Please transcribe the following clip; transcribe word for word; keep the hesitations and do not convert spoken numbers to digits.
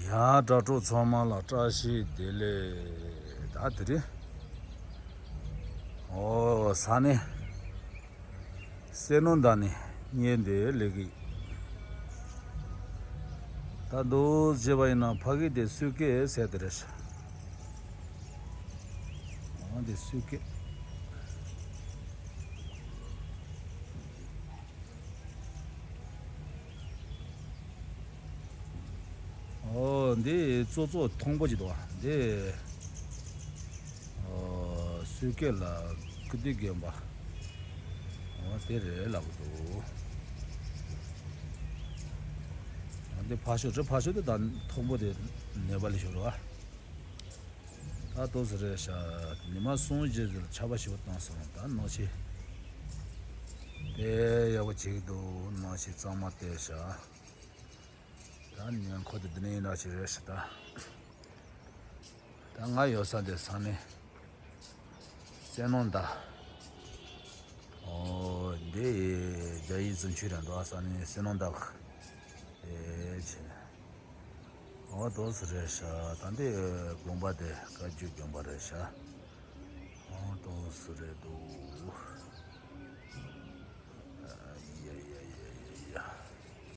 ཡ། དྲ་གྲོགས་ཚང་མ་ལ་བཀྲ་ཤིས་བདེ་ལེགས། ད་དེ་རིང་ཨོ་ས་གནས་སེ་ནོ་ད་ནས་ངས་འདི་ལས་ཀྱི། ད་འདུག་བྱས་པ་ཡིན་ན་ཕ་གི་དེ་སུས་ཀེ་ཟེར་དེ་རེད་ཤག་ཨོ་འདི་སུས་ཀེ། ཨོ་འདི་ཙོག་ཙོག་མཐོན་པོ་ཅིག་འདུག་ཨ། འདི་ཨོ་སུས་ཀེ་ལ་ཀི་ཏི་དགོན་པ། ཨོ་དེ་རེད་ལབ་ཀྱི་འདུག་ཨོ་འདི་ཕར་ཕྱོགས་རེད། ཕར་ཕྱོགས་དེ་ད་མཐོན་པོ་དེ་ནེ་པ་ལི་ཕྱོགས་རེད་བ། ད་ཏོག་ཙམ་རེད་ཤག་ཉི་མ་གསུམ་རྗེས་ལ་ཆར་པ་ཞེ་པོ་བཏང་སོང་། ད་ནང་ཆེ་དེ་ཡག་པོ་བྱེད་ཀྱི་འདུག་ནང་ཆེ་གཙང་མ་བལྟས་ཤག་ད་ཉེ་འཁོར་དེ་འདི་ནས་ཡིན་འདྲ་ཞིག་རེད་ཤག་ད་ད་ང་ཡོད་ས་དེ་ས་གནས་སེ་ནོ་ད། ཨོ་འདི་རྒྱ་ཡིག་བཙུན་ཆོས་རེད་འདུག་ས་གནས་སེ་ནོ་ད། ཨེ་ཆེ། ཨོ་ཏོག་ཙམ་རེད་ཤག་ད་འདི་དགོན་པ་དེ་བཀའ་བརྒྱུད་དགོན་པ་རེད་ཤག་ཨོ་ཏོག་ཙམ་རེད་འདུག